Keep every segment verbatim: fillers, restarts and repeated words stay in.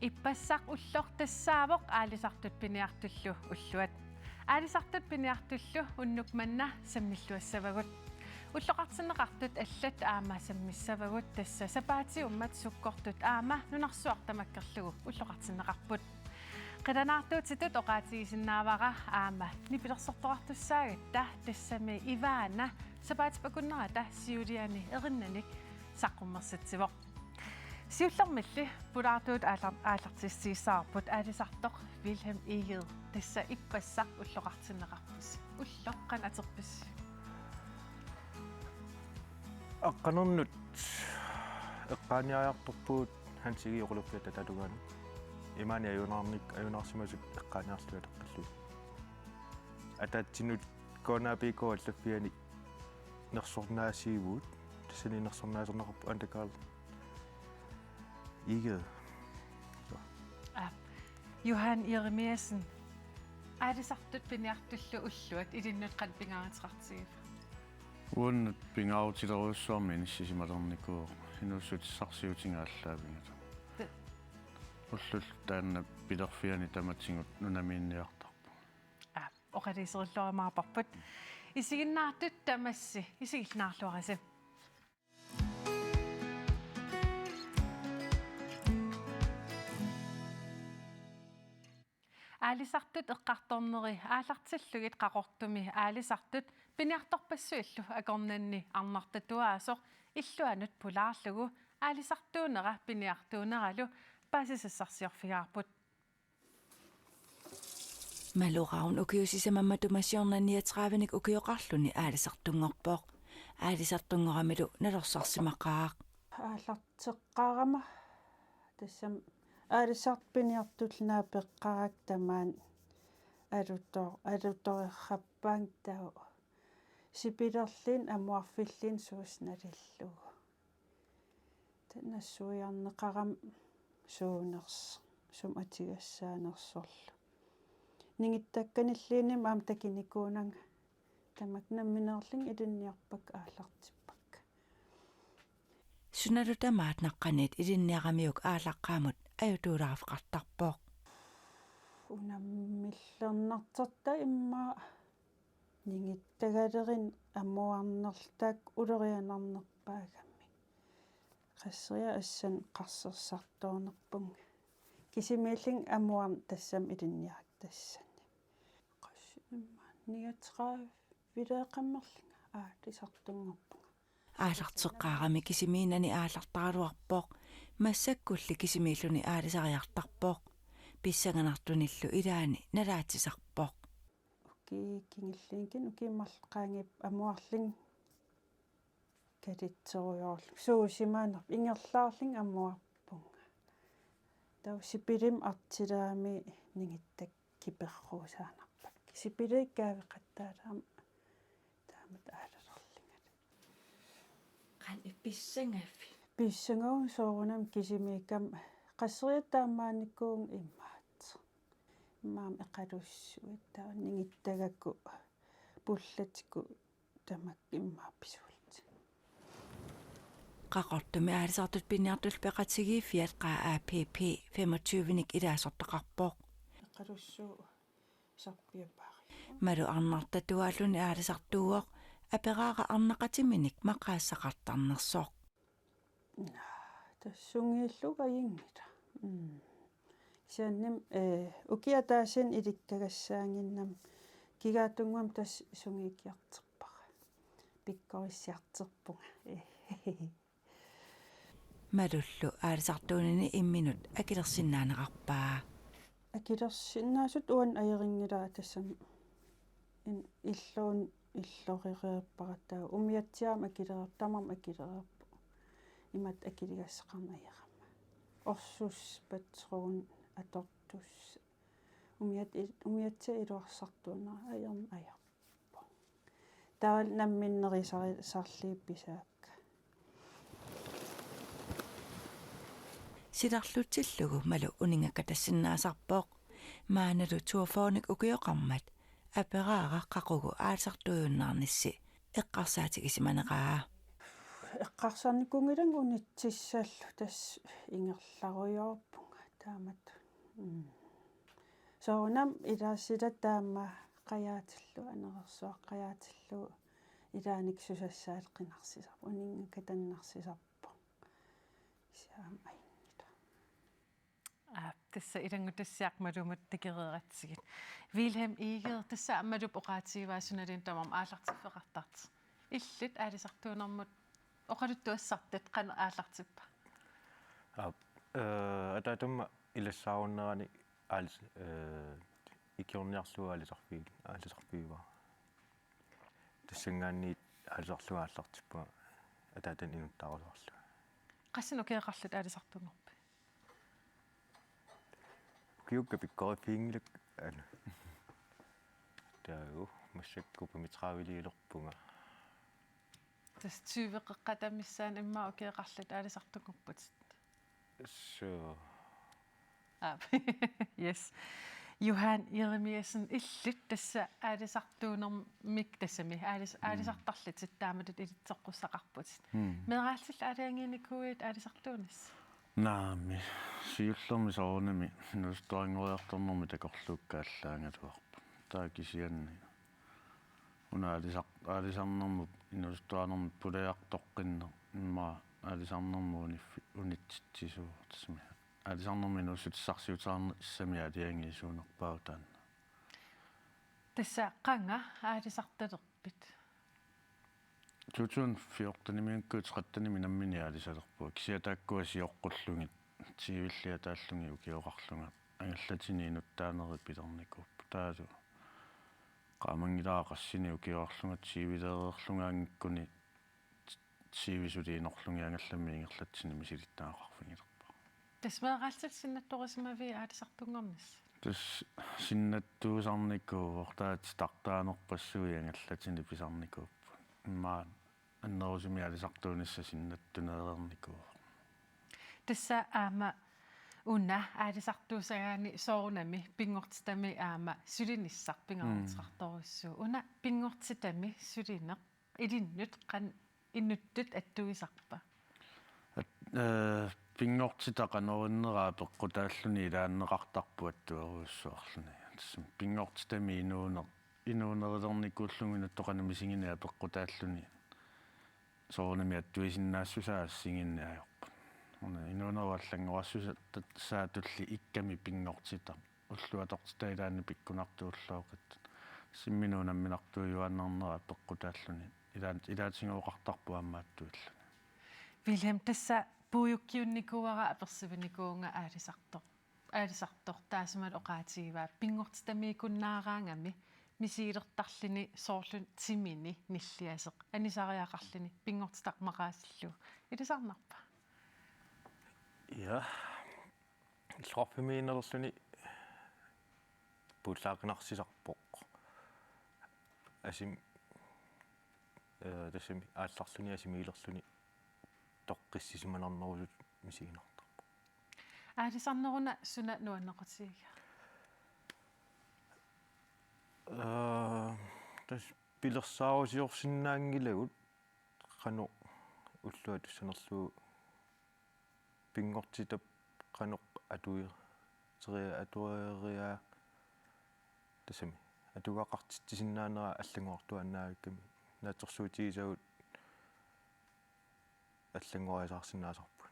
Ippassaq ulloq tassaavoq aalisartut piniartullu ulluat. Aalisartut piniartullu unnuk manna sammilluassavagut. Ulloqartinneqartut allat aamma sammissavagut, tassa sapaatiummat sukkortut aamma nunarsuaq tamakkerlugu ulloqartinneqarput. Qilanaartuutitut oqaatigisinnaavara aamma nipilersortoqartussaagatta, tassami Ivana sapaatip akunnerata siuliani erinnanik saqqummersitsivoq. Siullermilli pulaartuut aallar-, aallartissiissaavarput aalisartoq Vilhelm Egede, tassa ippassaq ulloqartinneqarpusi. Ulloq qanoq aterpisi? Aqqanernut eqqaaniariartorpugut Hans Egedep oqaluffiata tatungaanut. Imaani ajunaarnik-, ajunaarsimasut eqqaaniarlutik ateqqillugit. Ataatsinut K N A P K allaffiani nersornaasiivugut, tassani nersornaaserneqarpoq Anda Karl Egede. Aa, Johan Jeremiassen, aalisartut piniartullu ulluat ilinnut qanoq pingaaruteqartigiva? Uannut pingaarutilerujussuarmik inissisimalernikuuvoq, inuussutissarsiutiga aallaavigalugu. Te- Ullullu taanna pilerfiani tamatigut nunamiinniartarpunga. Aa, oqaluuserilluarumaarparput. Isiginnaartut tamassi isigilluarisi. Aalisartut eqqartorneri aallartillugit Qaqortumi aalisartut piniartorpassuillu akornanni arnartatuaasoq illuanut pulaarlugu aalisartuunera piniartuuneralu paasisassarsiorfigaarput. Malu Ravn ukiut sisamat matuma siorna niogtredivenik ukioqarluni aalisartunngorpoq. Aalisartunngoramilu nalorsarsimaqaaq. Aallarteqqaarama tassami aalisartut piniartullu naapeqqaarakku tamaani alutor-, alutoreerrappaannga taava sipilerluni amuarfilluni suusoq nalillugu. Taava nassuiarneqarami suunersoq, sumut atugassaanersorlu. Ningittakkanilluunniit aamma takunikuunanga, tamakku nammineerlunga ilinniarpakka aallartippakka. Sunalu tamaat naqqaniit ilinniaramiuk aallaqqaammut ajutuulaarfeqartarpoq. Unammillernartortaa immaqa ningittagalerineq amuarnerlu taakku ulorianarnerpaagami. Qasseriarlunga assanni qarsersartuarnerpunga. Kisimiillunga amuarneq tassami ilinniarakku tassani. Qas-, immaqa niogtredive-leeqammerlunga aalisartunngorpunga. Aallarteqqaarami kisimiinnani aallartaraluarpoq, massakkulli kisimiilluni aalisariartarpoq. Pissanganartunillu ilaanni nalaatsisarpoq. Ukiut kingulliit kingulliit ukiut marluk qaangiuppata amuarlunga kalitserujoorlunga. Suusimaannarpoq, ingerlaarlunga amuarpunga. Taava sipilimik artilaami ningittakka kiperruusaannarpakka. Sipiliukkaaveqattaalaarama taamatut aalalerlungalu. Qanoq pissangavit? Pissangavunga soorunami kisimiikkama, qasseriarlunga taamaanikuuvunga imaattoq. Immaqa eqalussuit taava ningittagakku pullatigut tamakku immaqa pisuullutik. Qaqortumi aalisartut piniartullu peqatigiiffiat Q A P P femogtyvenik ilaasortaqarpoq. Eqalussuit sarpiapaari. Malu arnartatuaalluni aalisartuuvoq, aperaara arnaqatiminik maqaassaqartarnersoq. Naa, tassa sungiullugu ajunngilaq. Mm. Kisiannimi, eh, ukiup ataatsimi ilikkagassaaginnami kigaatsunnguamik tassa sungiukkiartorpara. Pikkorissiartorpunga. Malullu aalisartuunini imminut akilersinnaaneqarpaa. Akilersinnaasutut uannut ajorinngilara, tassami in-, illuun illorereerpara, taava umiatsiaamik akilereerpoq, tamarmik akilereerput. Imatut akiligassaqarneq ajorama. Orsussat, patruunit, atortussat. Umiat-, umiatsiat iluarsartuunera ajorneq ajorpoq. Taava namminneq sari-, sarliit pisaakka. Silarlutsillugu Malu uninngakkatassinnaasarpoq. Maannalu toogfyrrenik ukioqarmat aperaara qaqugu aalisartuujunnaarnissi eqqarsaatigisimaneraa. Eqqarsarnikuunngilanga unitsissallu, tassa ingerlarujoorpunga. Taamatut. Mm. Soorunami ilaassilluta taama qajaatillugu, anerersuaq qajaatillugu ilaanni susassaalu qinarsisarpoq, uninnga katannarsisarpoq. Kisianni aamma ajunngilaq. Aap, tassa ilanngutassiaq malumut takoreeratsigit. Vilhelm Egede, tassa aammalu oqaatigivaa sunaluunniit tamarmik aallartiffeqartartut. Illit aalisartuunermut oqaluttuassartat qanoq aallartippa? Aap, eh, ataatamma ilassaarunnerani aals-, eh, ikiorniarlugu aalisarfii-, aalisarfigivara. Tassanngaanniit aalisarlunga aallartippunga ataatani inuttaarusuarlunga. Qassinik ukioqarlutit aalisartunngorpit? Ukiukka pikkoriffiginngilakka, aana. Taava massakkut kuppami traaviliilerpunga. Tassa tyve qeqqata missaani immaqa ukioqarlutit aalisartunngorputit. Suu. Aap. Yes. Johan Jeremiassen, illit tassa aalisartuunermik tassami aalis-, mm, aalisartarlutit taamatut ilitsoqqussaqarputit. Mm. Meeraalsillutit aalajangiinikuuit aalisartuunissat? Naamik, siullermik soorunami inuusuttuaranngoriartornermik takorluukkaallaagaluarput. Taava kisianni una aalisar-, aalisarnermut inuusuttuarnermik pulajartoqqinneq immaqa aalisarnermut uniffi-, unitsitsisuuvoq, tassami aalisarnermut inuussutissarsiuteqarnissamik aalajangiisuunerpaavoq taanna. Tassa qanga aalisartalerpit? To tusind fjortenimiikkut trettenimi nammineq aalisalerpunga. Kisianni taakkua sioqqullugit, tyvilliataallugit ukioqarlunga angallatinut inuttaanerit pilernikuupput. Taavalu qaammanngilara qassinik ukioqarlunga, tyvileereerlungaanngikkuni, tyve suli inorlugit angallammi ingerlatsineq misilittagaqarfigilerpara. Tassa meeraalsillutit sinnattorisimaviit aalisartunngornissat? Tassa sinnattuusarnikuuvoq, taava titartaanerpassuit angallatinit pisarnikuupput. Immaqa annerusumik aalisartuunissaq sinnattuneereernikuuvoq. Tassa aamma una aalisartuussagaanni soorunami pinngortitami aamma sulinissaq pingaaruteqartorujussuuvoq. Mm. Una pinngortitami sulineq ilinnut qanoq inuttut attuisarpa? At-, eh, pinngortitaq qanoq innera apeqqutaalluni ilaanneqartarpoq attuerujussuarluni. Tassami pinngortitami inuuneq, inuunerilernikuullugu inuttut qanoq misigineq apeqqutaalluni soorunami attuisinnaassusaa assigiinneq ajorput. Una inuunerup allanngorassusaa-, -saatulli ikkami pinngortitaq. Ulloq atortitaq ilaanni pikkunartoq ulloq qitsunnaq. Simminut unamminartuujuaannarnera apeqqutaalluni. Ilaat-, ilaatigut oqartarpoq aamma attuilluni. Vilhelm, tassa puiukkiunnikuuara apersuinikuuvunga aalisartoq. Aalisartoq taassuma oqaatigivaa pinngortitamiikkunnaaraangami misigilertarluni soorlu timini nilliaseq anisariaqarluni pinngortitaq maqaasillugu. Ilisarnarpa? Ja. Illoqarfimmiinnerluni puullaaqinarsisarpoq. Asim-, eh, tassami aallarluni asimiilerluni toqqissisimanarnerusutut misiginartarpoq. Aalisarneruna suna nuannequtigiga? Eh, tassa pilersaarusiorsinnaanngilagut qanoq ulloq atussanerlugu pinngortitap qanoq atueria-, atueria-, tassami atugaqartitsisinnaanera allanngortuaannaavikkami naatsorsuutigisagut allanngoriasaarsinnaasarput.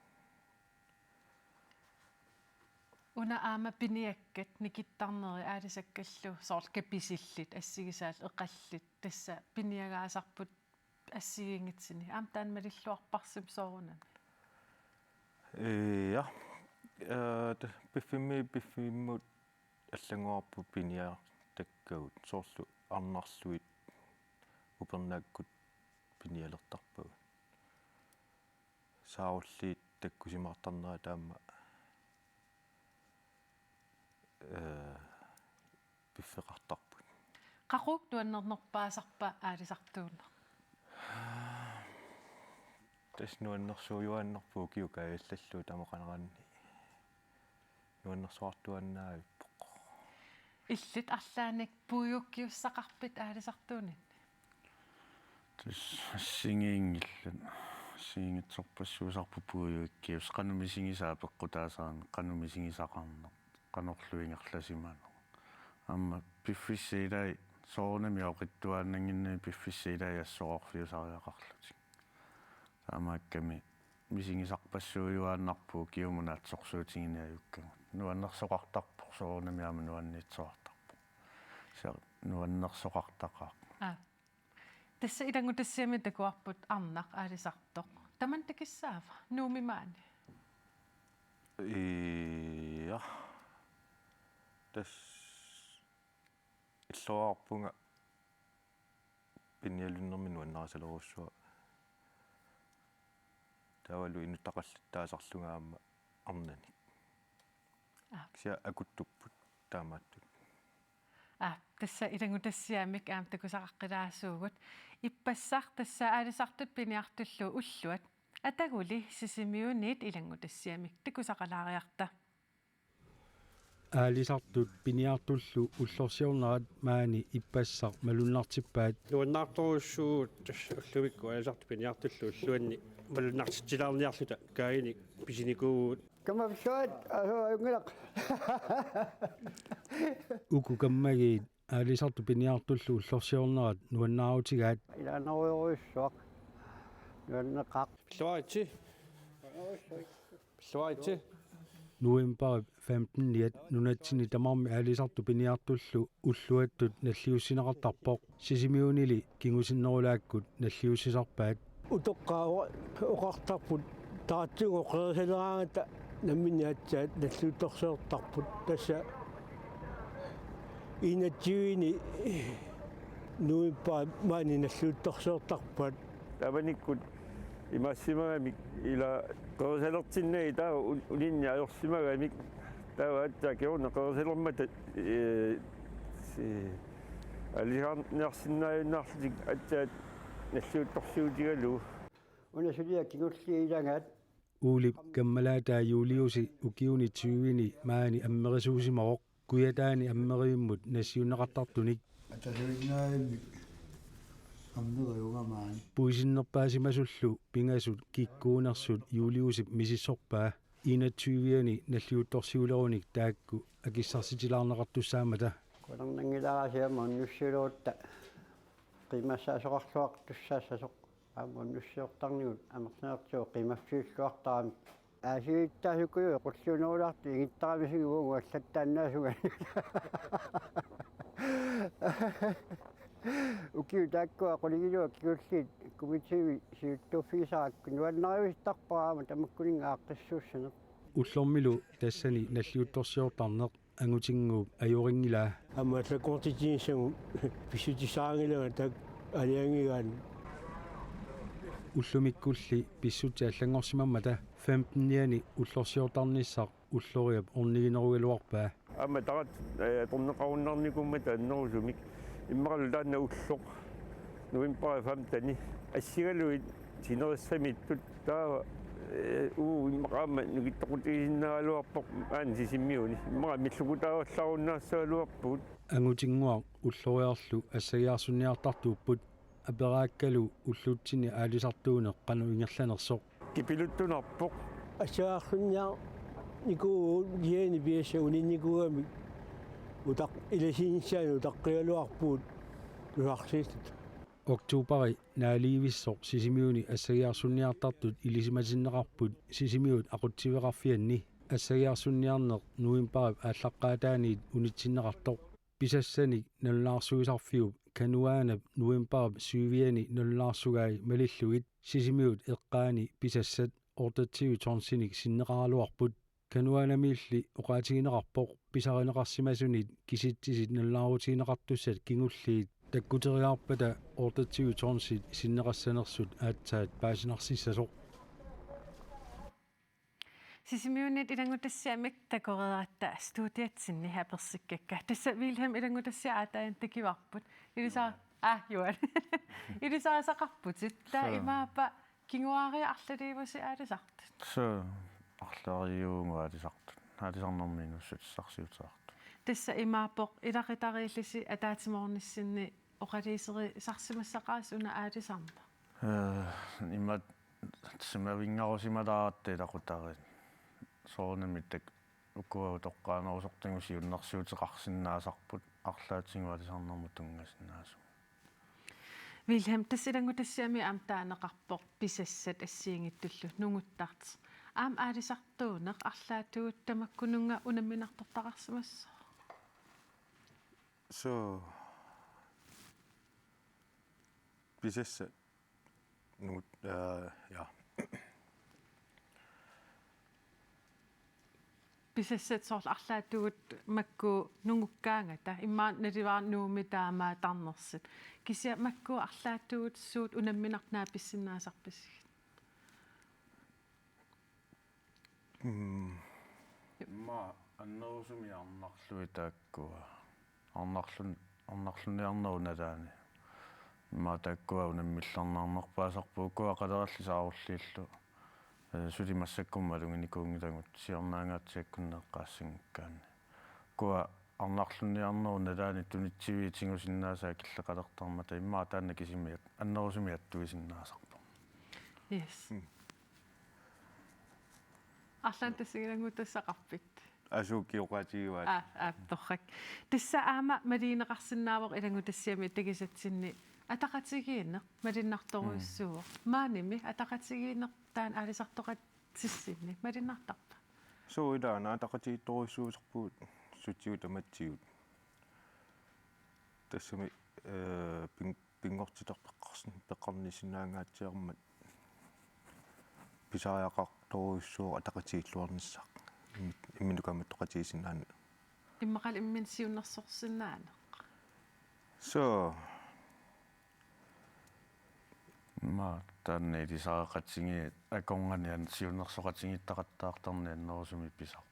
Una aamma piniakkat nikittarneri aalisakkallu soorlu kapisillit assigisaallu eqallit tassa piniagaasarput assigiinngitsuni. Aamma taanna malilluarparsimi soorunami? Ja. Eh, ta-, piffimmi, piffimmut allanngorarput piniartakkagut. Soorlu arnarluit upernaakkut pinialertarpagut. Saarulliit takkusimaartarnerat aamma, eh, piffeqartarput. Qaqugu nuannernerpaasarpa aalisartuuneq? Tassa nuannersuujuaannarpoq ukioq kaajallallugu taama qanoq aani. Nuannersuartuaannavippoq. Illit arlaannik puiukkiussaqarpit aalisartuuninni? Tassa assigiinngillat. Assigiinngitsorpassuusarput puiguikkius qanoq misigisaa peqqutaasarneq, qanoq misigisaqarneq, qanorlu ingerlasimaneq. Aamma piffissap ilai soorunami oqitsuaannannginnami piffissap ilai assororfiusariaqarlutik. Taamaakkami misigisarpassuujuaannarpugut ukiumut naatsorsuutigineqarukkagut. Nuannersoqartarpoq soorunami aamma nuanniitsoqartarpoq. Kisianni nuannersoqartaqaaq. Aa. Tassa ilanngutassiami takuarput arnaq aalisartoq. Tamanna takissaava? Nuummi maani? Ia. Tassa illuarpunga piniarnermik nuannarisalerujussuara. Taavalu inuttaqallattaasarlunga aamma arnanik. Aa. Kisianni akuttupput taamaattut. Aa, tassa ilanngutassiamik aamma takusaqaqqilaasuugut. Ippassaq tassa aalisartut piniartullu ulluat. Ataguli Sisimiuniit ilanngutassiamik takusaqalaariarta. Aalisartut piniartullu ullorsiornerat maani ippassaq malunnartippaat. Nuannaartorujussuuvugut tassa ullumikkut aalisartut piniartullu ulluanni malunnartitsilaarniarluta kaajanik pisinikuuvugut. Kamma pilluarit, asu ajunngilaq. Uku kammagiit aalisartut piniartullu ullorsiornerat nuannaarutigaat. Ilaanerujorujussuaq. Nuanneqaaq. Pilluaritsi. Pilluaritsi. Novembarip femteniat nunatsinni tamarmi aalisartut piniartullu ulluattut nalliussineqartarpoq. Sisimiunili kingusinnerulaakkut nalliussisarpaat. Utoqqaat oqartarput taratsinngooq qerisaleraangata namminneq aatsaat nalliuttorsiortarput, tassa enogtyvende novembarip maani nalliuttorsiortarpaat. Taamanikkut imaassimagami ila qerisalertinnagit taava un-, uninni ajorsimagamik taava aatsaat kingorna qerisalermata, ee, si-, aalisarniarsinnaajunnaarlutik aatsaat nalliuttorsiutigalugu. Una suliaq kingulliit ilagaat. Olip kammalaataa Juliusi ukiuni tyveni maani ammerisuusimavoq, Kujataani ammerivimmut nassiunneqartartunik. Atasuinnaavimmi ammeriugamaani. Puisinnerpaasimasullu pingasut kikkuunersut Juliusip misissorpaa. Enogtyveani nalliuttorsiulerunik taakku akissarsitilaarneqartussaammata. Kulanngilaraasiama unnussiulerutta qimassaasoqarluartussaassasoq. Aamma unnussiortarnigut amerlanertigut qimaffiulluartarami. Aasiittaasukuju qulluunerulaartut igittaramisigit uagut allattaannaasunga. Ukiut taakkua qulingiluat kingulliit komiteemi siuttuuffigisarakku nuannarivisittarpara aamma tamakkuninnga aaqqissuussaneq. Ullormilu tassani nalliuttorsiortarneq angutinnguup ajorinngilaa. Aamma allakkuutitsinissamut pissutissaraanngilanga taakku aalajangigaanni. Ullumikkulli pissutsit allanngorsimammata femteniani ullorsiortarnissaq ulloriap orniginerugaluarpaa. Aamma tarattut, ee, atorneqarunnarnikuummata annerusumik. Immaqalu taanna ulloq novembarip femteni assigalugit sinerissamiittut taava, ee, uu, immaqa aamma nukittoqutigisinnaagaluarpoq maani Sisimiuni. Immaqa millukutaavallarunnaassagaluarpugut. Angutinnguaq ulloriarlu assagiarsunniartartuupput, aperaakkalu ullutsinni aalisartuuneq qanoq ingerlanersoq. Kipiluttunarpoq. Assagiarsunniarnikuuvugut kisianni piassaq uninnikuugamik utaq-, ilasiinnissaanut utaqqigaluarpugut tusarsiissutut. Oktobari naalivissoq Sisimiuni assagiarsunniartartut ilisimatinneqarput Sisimiut aqutsiveqarfianni. Assagiarsunniarneq novembarip aallaqqaataaniit unitsinneqartoq. Pisassanik nalunaarsuisarfiup Kanuanap novembarip syviani nalunaarsugai malillugit Sisimiut eqqaani pisassat otteogtyve tonsinik sinneqaraluarput. Kanuanamiilli oqaatigineqarpoq pisarineqarsimasunit kisitsisit nalunaarutigineqartussat kingulliit takkuteriarpata otteogtyve tonsit sinneqassanersut aatsaat paasinarsissasoq. Sisimiuniit ilanngutassiamik takoreeratta studiatsinni apersikkakka. Tassa Vilhelm ilanngutassiaq aataanik takivarput. Ilisa-, aa, Juan. Ilisariaqarputit. Taava imaappa kinguaariit arlaliivusi aalisartut? Suu, arlaliivugut aalisartut. Aalisarnermi inuussutissarsiuteqartut. Tassa imaappoq ilaqutariillisi ataatsimoornissinni oqaluuserisarsimassaqaasi una aalisarneq? Ee, imaat Tassa mavinngarusimalaaratta ilaqutariit. Soorunami taakku ukua utoqqaanerusortagut siunnersuuteqarsinnaasarput arlaatigut aalisarnermut tunngasinnaasumik. Vilhelm, tassa ilanngutassiami aamma taaneqarpoq pisassat assigiinngitsullu nunguttartut. Aamma aalisartuuneq arlaatigut tamakkununnga unamminartortaqarsimassooq. So, pisassat nungut-, øh, ja. Pisassat soorlu arlaatigut makku nungukkaangata, immaqa naluara Nuummi taamaattarnersut. Kisianni makku arlaatigut suut unamminartoq naapissinnaasarpisigit? Mm. Immaqa annerusumik arnarlugit taakkua. Arnarlun-, arnarlunniarnerup nalaani. Immaqa taakkua unammillernarnerpaasarput ukua qalerallit saarulliillu. Eh, suli massakkumut maluginikuunngilagut siornaangaatsiakkunneeqqaassanngikkaanni. Ukua arnarlunniarnerup nalaani tunitsiviit tigusinnaasai killeqalertarmata immaqa taanna kisimi at-, annerusumik attuisinnaasarpoq. Yes. Mm. Arlaannik tassa ilanngutassaqarpit? Asuu kioqatigivaat. Aa, aa, torrak. Tassa aamma maligineqarsinnaavoq ilanngutassiami takusatsinni ataqatigiinneq malunnartorujussuuvoq. Mm. Maanimi ataqatigiinneq taanna aalisartoqatsissinni malunnartarpa? Suu ilaana ataqatigiittorujussuusarpugut sutigut tamatsigut. Tassami, eh, pin-, pinngortitaq peqqarsin-, peqqarniissinnaangaatsiarmat pisariaqartorujussuuvoq ataqatigiilluarnissaq. Immi-, imminut kaammattoqatigiissinnaaneq. Immaqalu imminut siunnersorsinnaaneq. Suu. Immaqa taanna ilisariaqatigiit akornanni an-, siunnersoqatigiittaqattaartarneq annerusumik pisarpoq.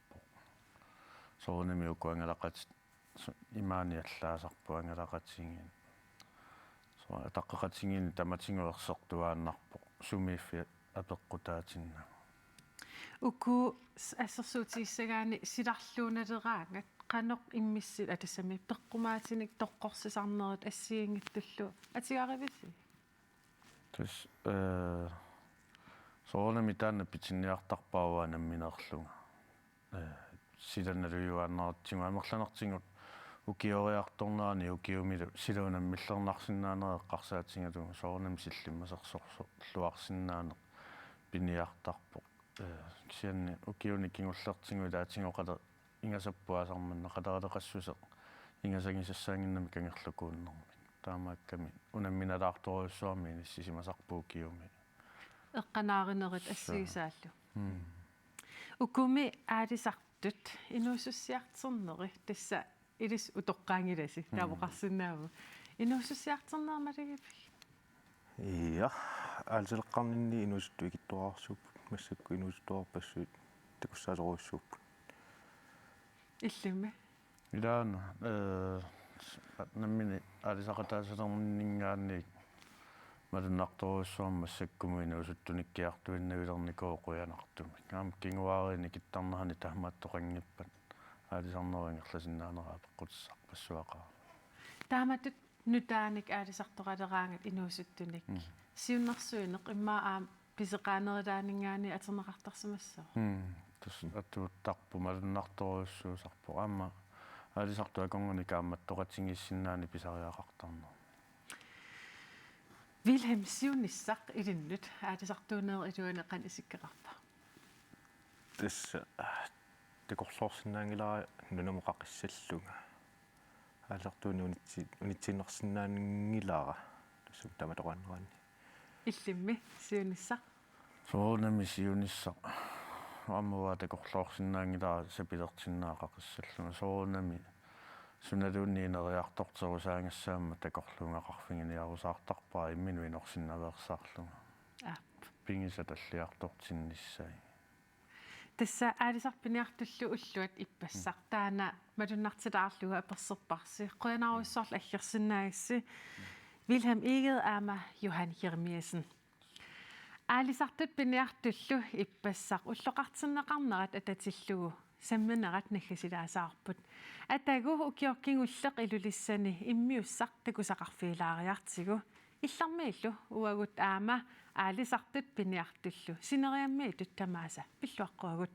Soorunami uku angalaqatit su-, imaani allaasarput angalaqatigiit. Soorlu ataqqeqatigiinni tamatigut ersertuaannarpoq sumiiffiit apeqqutaatinnagu. Uku s-, assersuutigissagaanni silarluunaleraangat qanoq immissi-, aa, tassami peqqumaatinik toqqorsisarnerit assigiinngitsullu atugarivisi? Tassa, eh, soorunami taanna pitsinniartarpara uanga nammineerlunga. Eh, sila nalujuaannaratsigu amerlanertigut ukioriartornerani ukiumilu sila unammillernarsinnaaneq eqqarsaatigalugu soorunami sillimmasersorsorluarsinnaaneq piniartarpoq. Eh, kisianni ukiuni kingullertigut ilaatigut qala-, ingasapput aasaq manna qaleraaleqassuseq ingasagisassaannginnami kangerlukuunnermik. Taamaakkami unamminalaartorujussuarmik inissisimasarput ukiumi. Eqqanaarinerit assigisaallu. Mm. Ukumi aalisartut inuusussiartorneri tassa ilissi utoqqaanngilasi, mm, taava oqarsinnaavoq. Inuusussiartornerit malugipigit? Ja, aalisaleqqarninni inuusuttut ikittuararsuupput, massakkut inuusuttuarpassuit takussaasorujussuupput. Illimmi? Ilaana, eh, nammineq aalisaqataasalerninngaanniit malunnartorujussuarmik massakkumut inuusuttunikkiartuinnarlernikuuvoq qujanartumik. Aamma kinguaariinik ikittarnerani taamaattoqanngippat aalisarnerup ingerlasinnaaneraa peqqutissarpassuaqaaq. Taamatut nutaanik aalisartoqaleraangat inuusuttunik. Mm. Siunnersuineq immaqa aamma pisoqaanerulaaninngaanniit atorneqartarsimassooq. Mm. Tassa atuuttarpoq malunnartorujussuusarpoq. Aamma aalisartut akornanni kaammattoqatigiissinnaaneq pisariaqartarneq. Vilhelm, siunissaq ilinnut aalisartuunerup iluani qanoq isikkoqarpa? Tassa, ah, takorloorsinnaanngilara nunamut qaqissallunga. Aalisartuuneq unitsi-, unitsiinnarsinnaanngilara. Tassa taamatoqaannaraanni. Illimmi siunissaq? Soorunami siunissaq. Aamma uanga takorloorsinnaanngilara sapilersinnaaneq qaqissallunga. Soorunami sunaluunniit ineriartorterusaagassaammat takorluugaqarfiginiarusaartarpara imminut inorsinnaveersaarlunga. Aap. Pigisat talliartortinnissai. Tassa aalisartut piniartullu ulluat ippassaq. Mm. Taanna malunnartilaarlugu apersorparsi. Qujanarujussuarlu aggersinnaagassi. Vilhelm Egede aamma Johan Jeremiassen. Aalisartut piniartullu ippassaq ulloqartinneqarnerat atatillugu samminerat naggasilaasaarput. Atagu ukioq kingulleq Ilulissani immiussaq takusaqarfigilaariartigu. Illarmiillu uagut aamma aalisartut piniartullu sineriammiitut tamaasa pilluaqquagut.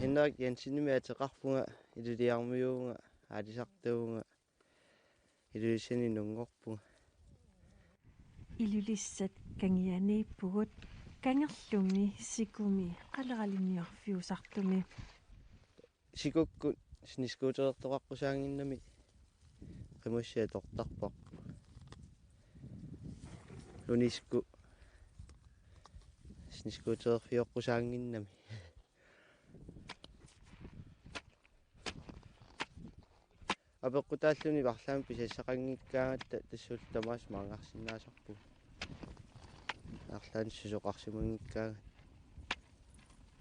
Henrik Jensenimik ateqarpunga, Ilulissarmiuuvunga, aalisartuuvunga, Ilulissani nunngorpunga. Ilulissat kangianiippugut, kangerlumi sikumi qaleralinniarfiusartumi. Sikukkut snescooterertoqaqqusaannginnami qimussit atortarparput. Uniskut snescootererfioqqusaannginnami. Apeqqutaalluni arlaannik pisassaqanngikkaangatta tassalu tamaasa maanngarsinnaasarpugut. Arlaannik susoqarsimanngikkaangatta.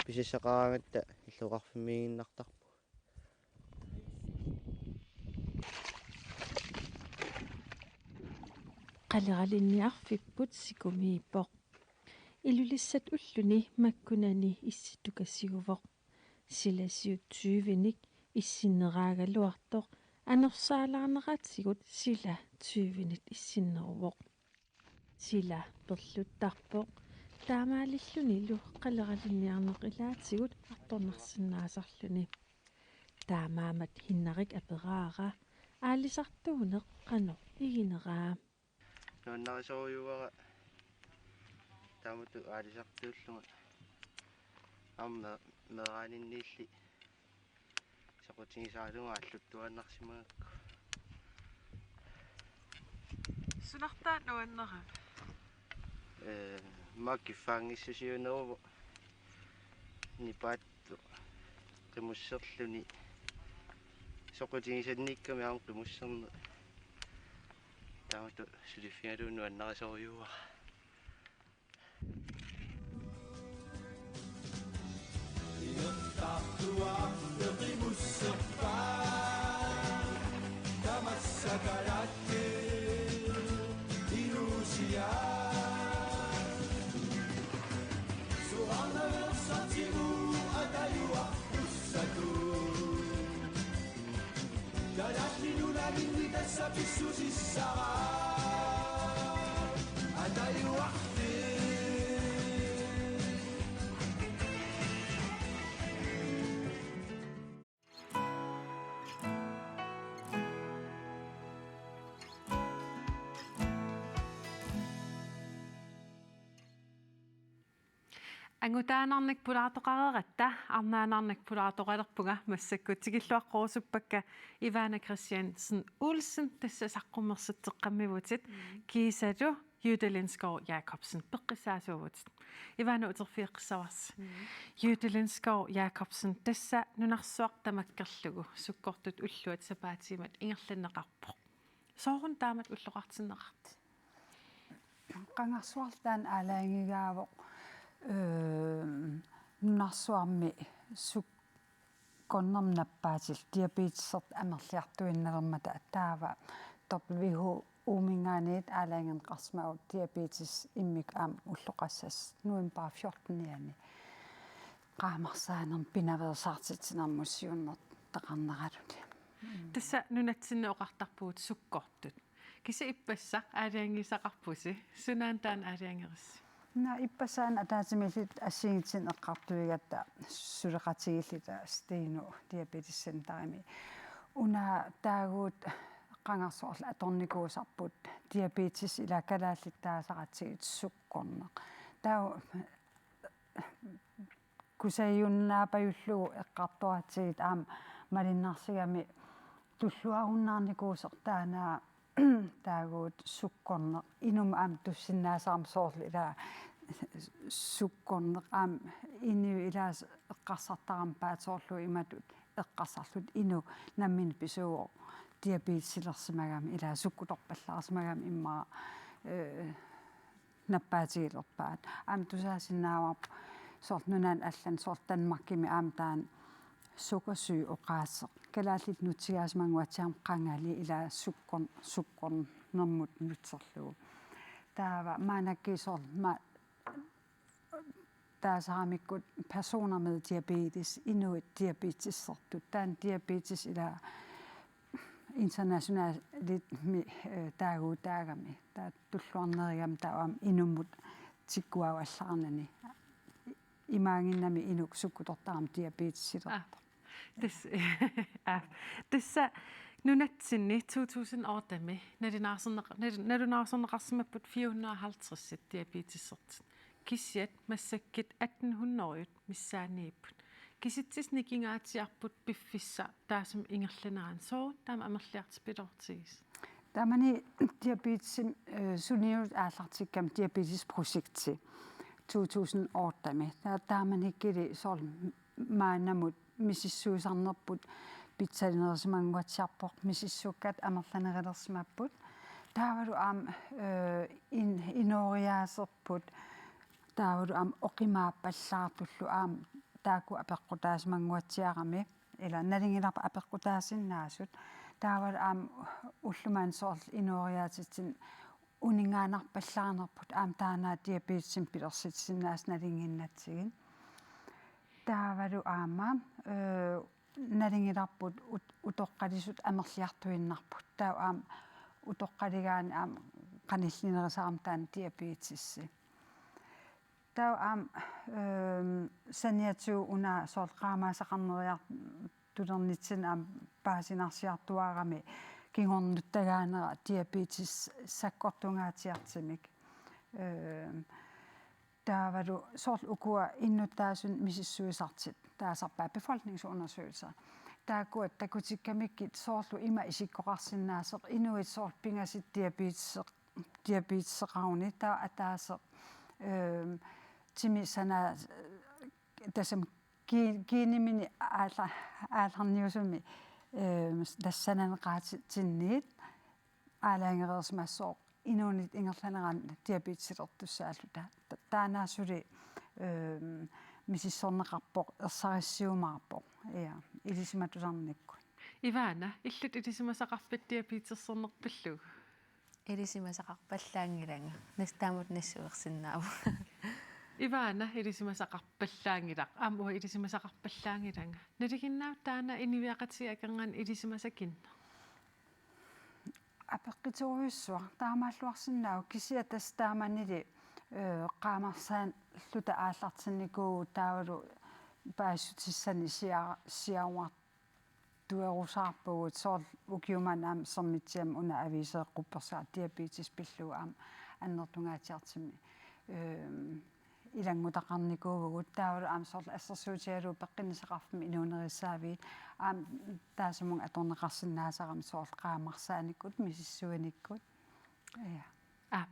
Pisassaqaraangatta illoqarfimmiiginnartarpugut. Qaleralinniarfipput sikumiippoq. Ilulissat ulluni makkunani issittukasiuvoq. Sila siut tyvenik issinneragaluartoq, anersaalaarneratigut sila tyvenit issinneruvoq. Sila perluttarpoq, taamaalillunilu qaleralinniarneq ilaatigut artornarsinnaasarluni. Taamaammat Henrik aperaara aalisartuuneq qanoq igineraa. Nuannarisorujussuuara taamatut aalisartuullunga. Aamma meeraaninniilli soqutigisaralunga aalluttuaannarsimagakku. Sunartaa nuannarivit? Ee, maani kiffaanngissusiuneruvoq nipaattoq qimusserluni. Soqutigisannikkami aamma qimusserneq. Taamatut suliffigalugu nuannarisorujussuuara. Kalaallit nunaminni tassa pissusissara. Atajuarli. Angutaanarnik pulaartoqareeratta, arnaanarnik pulaartoqalerpunga massakkut tikilluaqqorusuppakka Ivana Christiansen Olsen, tassa saqqummersitseqqammivutit, mm, kiisalu Jytte Lindskov Jacobsen peqqissaasuuvutit. Ivana, uterfigeqqissavarsi. Mm. Jytte Lindskov Jacobsen, tassa nunarsuaq tamakkerlugu sukkortut ulluat sapaatiimmat ingerlanneqarpoq. Sooruna taamatut ulloqartinneqarpit? Qangarsuarli taanna aalajangigaavoq, ee, nunarsuarmi sukkornermik nappaatillit diabetesertut amerliartuinnalermata, taava W H O-minngaanniit aalajangerneqarsimavoq diabetes immikkut aamma ulloqassasoq november fjortenianni. Qaamarsaanermik pinaveersaartitsinermut siunnertaqarneraluni. Tassa nunatsinni oqartarpugut sukkortut. Kisianni ippassaq aalajangiisaqarpusi, sunaana taanna aalajangerisi? Naa, ippassaq una ataatsimiilluta assigiinngitsunik eqqartuigatta suleqatigiilluta Steno Diabetes Centerimi. Una taaguut qangarsuarli atornikuusarput diabetes, ila kalaallit taasaqatigiit sukkorneq. Taava kusagiunnaapajullugu eqqartoratsigit aamma malinnarsigami tulluarunnaarnikuusoq taanna taaguut sukkorneq. Inummut aamma tussinnaasarami, soorlu ila sukkorneq aamma inuit ilaasa eqqarsartarami paatsoorlugu imatut eqqarsarlutik: Inuk nammineq pisuuvoq diabetesilersimagami, ila sukkutorpallaarsimagami immaqa, ee, nappaatigilerpaat. Aamma tusaasinnaavarput soorlu nunani allani, soorlu Danmarkimi aamma taanna Sukkersyg oqaaseq. Kalaallit nutsigaasimannguatsiarami qangali ilaa sukkor-, sukkornermut nutserlugu. Taava maannakkut soorlu ma-, taasaramikku personer med diabetes, inuit diabetesertut. Taanna diabetes ilaa internationalit mi, eh, taaguutaagami. Taava tulluarnerigami taava aamma inummut tikkuaavallaarnani. Imaanginnami inuk sukkutortarami diabetesilerpoq. Ah. Tassa, ah, tassa nunatsinni to tusind otte-mi nalunaarsorneq-, nal-, nalunaarsorneqarsimapput fire hundrede og halvtreds diabetesertut. Kisianni massakkut atten hundrede missaaniipput. Kisitsisit nikingaatsiarput piffissaq taassuma ingerlanerani. Sooruna taama amerliartorpiloortigisoq? Taamani diabetesimik, eh, suniut aallartikkami diabetesprojekti to tusind otte-mi. Ta-, taamanikkuli soorlu maannamut misissuisarnerput pitsaanerisimanguatsiarpoq, misissuakkat amerlanerulersimapput. Taavalu aamma, eh, in-, inooriaaserput, taavalu aamma oqimaappallaartullu aamma taakku apeqqutaasimanguatsiarami, ilaa nalunngilarput apeqqutaasinnaasut. Taavalu aamma ulloq manna soorlu inooriaatitsinni uninngaannarpallaarnerput aamma taanna diabetesimik pilersitsisinnaasut nalunnginnatsigit. Taavalu aamma, eh, nalunngilarput ut-, utoqqalisut amerliartuinnarput. Taava aamma utoqqaligaanni aamma qanillinerusarami taanna diabetesi. Taava aamma, ehm, saniatigut una soorlu qaamaassaqarneriartulernitsinnut aamma paasinarsiartuaarami kingornuttagaanera diabetes sakkortungaatsiartumik. Ehm, taavalu soorlu ukua innuttaasunik misissuisartut taasarpaat befolkningsundersøgelser. Taakkua takutikkamikkit soorlu ima isikkoqarsinnaasoq inuit soorlu pingasut diabeteseq-, diabeteseqaruni taava ataaseq, ehm, timi sanaa-, tassami ki-, kiiniminik aalla-, aallarniusumik, ehm, tassa sananeqaatitsinniit aalajangereersimassooq inuunit ingerlanerani diabetesilertussaalluta. Ta-, taanna suli, ehm, misissorneqarpoq, ersarissiumaarpoq. Ja, ilisimatusarnikkut. Ivana, illit ilisimasaqarpit diabeteserneq pillugu? Ilisimasaqarpallaanngilanga. Nas-, taamatut nassuersinnaavoq. Ivana ilisimasaqarpallaanngilaq. Aamma uanga ilisimasaqarpallaanngilanga. Nalinginnaava taanna inuiaqatigiit akornanni ilisimasakinneq? Apeqquterujussuaq taamaalluarsinnaavoq, kisianni tassa taamanili, eh, qaamarsaalluta aallartinnikuuvugut taavalu paasissutissanik sia-, siaruartuerusaarpugut, soorlu ukiumannga aamma Sermitsiami una aviiseeqquppersaa diabetes pillugu aamma annertungaatsiartumik, ehm, ilanngutaqarnikuuvugut, taavalu aamma soorlu assersuutigalugu peqqinnissaqarfimmik inuunerissaaviit aamma taassumunnga atorneqarsinnaasarami soorlu qaamarsaanikut misissuinikkut. Ja. Aap.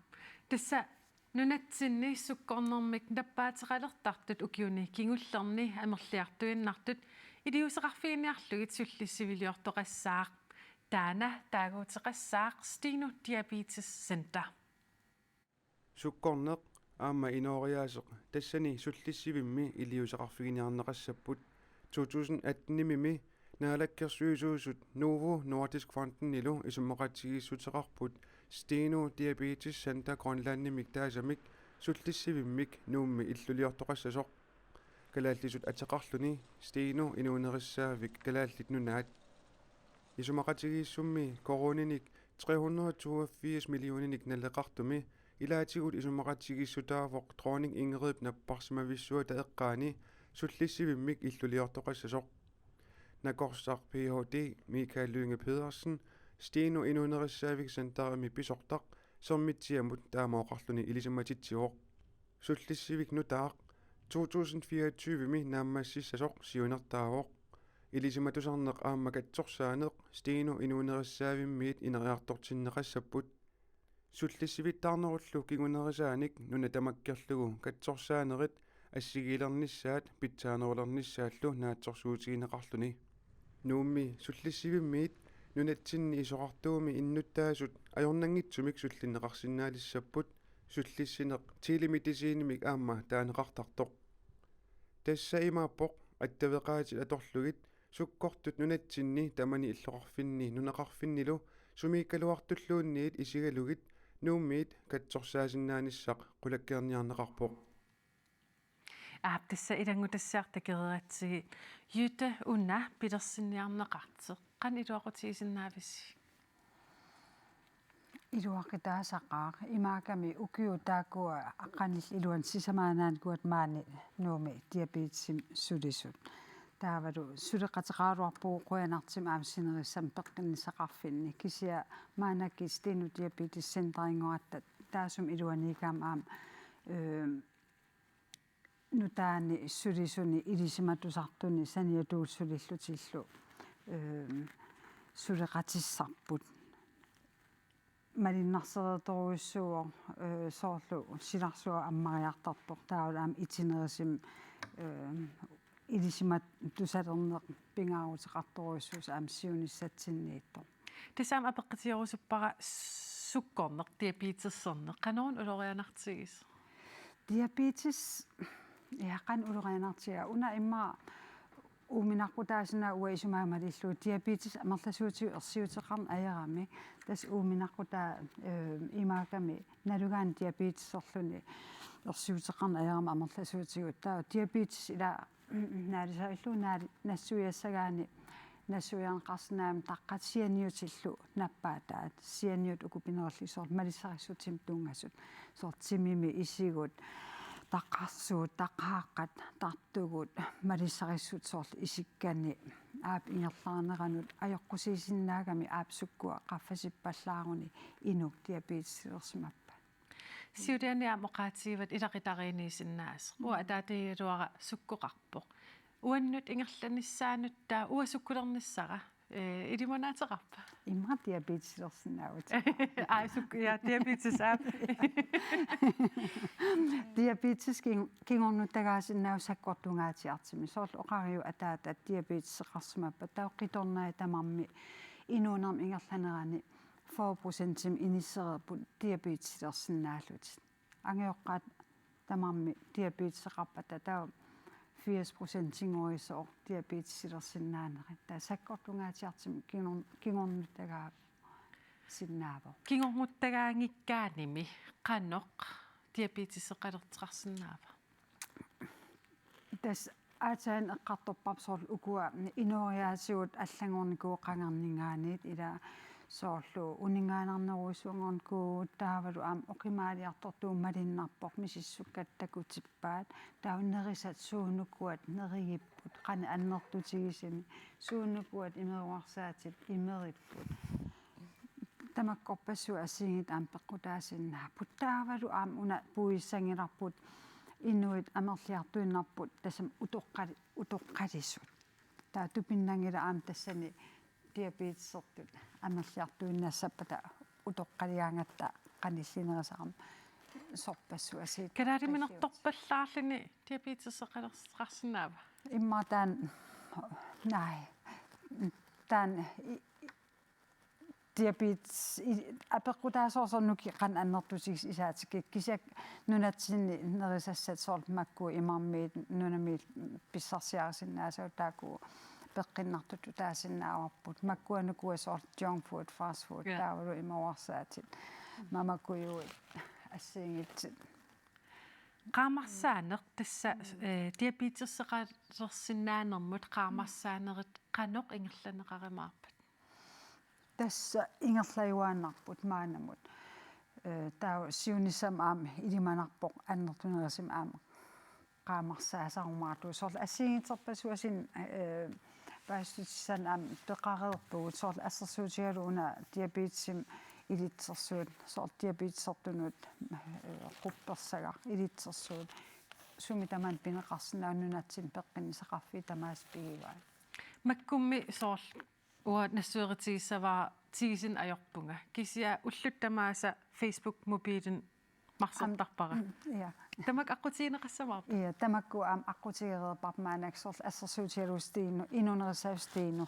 Tassa nunatsinni sukkornermik nappaateqalertartut ukiuni kingullerni amerliartuinnartut iliuuseqarfiginiarlugit sullissiviliortoqassaaq. Taanna taaguuteqassaaq Steno Diabetes Center. Sukkorneq aamma inooriaaseq tassani sullissivimmi iliuuseqarfiginiarneqassapput. To tusind atten-imi Naalakkersuisuusut Novo Nordisk Fondenilu isumaqatigiissuteqarput Steno Diabetes Center Grønlandimik taasamik sullissivimmik Nuummi illuliortoqassasoq. Kalaallisut ateqarluni Steno inuunerissaavik Kalaallit Nunaat. Isumaqatigiissummi koruuninik tre hundrede toogfirs millioninik naleqartumi ilaatigut isumaqatigiissutaavoq Dronning Ingridip napparsimavissuata eqqaani sullissivimmik illuliortoqassasoq. Nakorsaq Ph.D. Michael Lynge Pedersen, Steno inuunerissaavik centerimi pisortaq, Sermitsiamut taama oqarluni ilisimatitsivoq. Sullissivik nutaaq to tusind fireogtyve-mi naammassissasoq siunertaavoq. Ilisimatusarneq aamma katsorsaaneq Steno inuunerissaavimmiit ineriartortinneqassapput. Sullissivittaarnerullu kingunerisaanik nuna tamakkerlugu katsorsaanerit assigiilernissaat pitsaanerulernissaallu naatsorsuutigineqarluni. Nuummi sullissivimmiit nunatsinni isorartuumi innuttaasut ajornanngitsumik sullinneqarsinnaalissapput, sullissineq telemedicinimik aamma taaneqartartoq. Tassa imaappoq attaveqaatit atorlugit sukkortut nunatsinni tamani illoqarfinni nunaqarfinnilu sumiikkaluartulluunniit isigalugit Nuummiit katsorsaasinnaanissaq qulakkeerniarneqarpoq. Aap, tassa ilanngutassiaq takoreeratsigit. Jytte, una pilersinniarneqartoq qanoq iluaqutigisinnaavisi? Iluaqutaasaqaaq, imaakkami ukiut taakkua aqqanillit iluanni sisamaannaanikuugatta maani Nuummi diabetesimik sulisut. Taavalu suleqateqaraluarpugut qujanartumik aamma sinerissami peqqinnissaqarfinni. Kisianni maannakkut Steno Diabetes Centerinngorluta taassuma iluaniikkaangama aamma, øhm, nutaanik sulisuni ilisimatusartuni saniatigut sulillutillu, øhm, suleqatissarput. Malunnarsereertorujussuuvoq, øh, soorlu silarsuaq ammariartorpoq, taavalu aamma itinerusumik, øh, ilisimatussalerneq pingaaruteqartorujussuusoq aamma siunissatsinniittoq. Tassa aamma apeqqutigerusuppara sukkorneq, diabeteserneq, qanoruna ulorianartigisoq? Diabetes, ja, qanoq ulorianartigaa, una immaqa uuminaqqutaasinnaavoq uanga isumaga malillugu, diabetes amerlasuutigut ersiuteqarneq ajorami. Tassa uuminaqqutaa, øh, imaakkami nalugaanni diabeteserluni ersiuteqarneq ajorami amerlasuutigut. Taava diabetes ila naalisarilluni naali-, nassuiassagaanni nassuiarneqarsinnaammat taqqat sianiutillu nappaataat, sianiut uku pinerillutik soorlu malisarissutsimut tunngasut, soorlu timimi isigut, taqarsuut, taqaaqqat, tartugut, malisarissut soorlu isikkani, aap ingerlaarneranut ajoqusiisinnaagami aap sukkua qaffasippallaaruni inuk diabetesilersimappat. Siuliani aamma oqaatigivat ilaqutariinniisinnaasoq. Uanga ataatagigaluara sukkoqarpoq. Uannut ingerlanissaanut taava uanga sukkulernissara, øh, ilimanaateqarpa? Immaqa diabetesilersinnaavutit. Aa, suk-, ja, diabetes aap. Diabetes kin-, kingornuttagaasinnaavoq sakkortungaatsiartumik. Soorlu oqariuk ataata diabeteseqarsimappat, taava qitornai tamarmik inuunermi ingerlanerani fyrre procentimik inissereerput diabetesilersinnaallutik. Angajoqqaat tamarmik diabeteseqarpata taava firs procentinngorisoq diabetesilersinnaanerit. Taava sakkortungaatsiartumik kingor-, kingornuttagaasinnaavoq. Kingornuttagaanngikkaanimi qanoq diabeteseqalertoqarsinnaava? Tassa aatsaat eqqartorparput soorlu ukua inooriaatigut allanngornikuuvoq qangarninngaanniit, ila soorlu uninngaannarnerujussuanngornikuuvugut, taavalu aamma oqimaaliartortugut malunnarpoq, misissukkata takutippaat, taava nerisat suunukuat nerigipput, qanoq annertutigisumik, suunukuat imeruersaatit imeripput. Tamakkorpassuit assigiinngitsut aamma peqqutaasinnaapput. Taavalu aamma una puigussanngilarput inuit amerliartuinnarput tassami utoqqali-, utoqqalisut. Taava tupinnanngilaq aamma tassani diabetesertut amerliartuinnassappata utoqqaligaangatta qanillinerisarami, sorpassuit assigiit. Kalaaliminartorpallaarluni diabeteseqalersoqarsinnaava? Immaqa taanna, nej. Taanna i-, i-, diabetes i-, apeqqutaasorsuaq nukiit qanoq annertutigisut isaatikka, kisianni nunatsinni nerisassat soorlu makku imarmiit nunamiit pissarsiarisinnaasagut taakku peqqinnartutut taasinnaavarput. Makkuanukua soorlu junk food, fast food, ja, taavalu imeruersaatit, mamakujuit, assigiinngitsut. Qaamarsaaneq tassa, øh, diabeteseqalersinnaanermut qaamarsaanerit qanoq ingerlanneqarumaarpat? Tassa ingerlajuaannarput maannamut. Øh, taava siunissami aamma ilimanarpoq annertunerusumik aamma qaamarsaasarumaartugut. Soorlu assigiinngitsorpassuarnik, øh, paasissutissanik aamma peqareerpugut. Soorlu assersuutigalugu una diabetesimik ilitsersuut, soorlu diabetesertunut, øh, quppersagaq ilitsersuut. Sumi tamaat pineqarsinnaava, nunatsinni peqqinnissaqarfiit tamaasa pigivaat. Makkummi soorlu uanga nassuerutigissavara tigusineq ajorpunga. Kisianni ullut tamaasa Facebook mobiilini marsortarpara. Am, mm, ja. Tamakku aqqutigineqassamaarput? Ja, tamakku aamma aqqutigereerparput maannakkut, soorlu assersuutigalugu Steno, inuunerissaasoq Steno.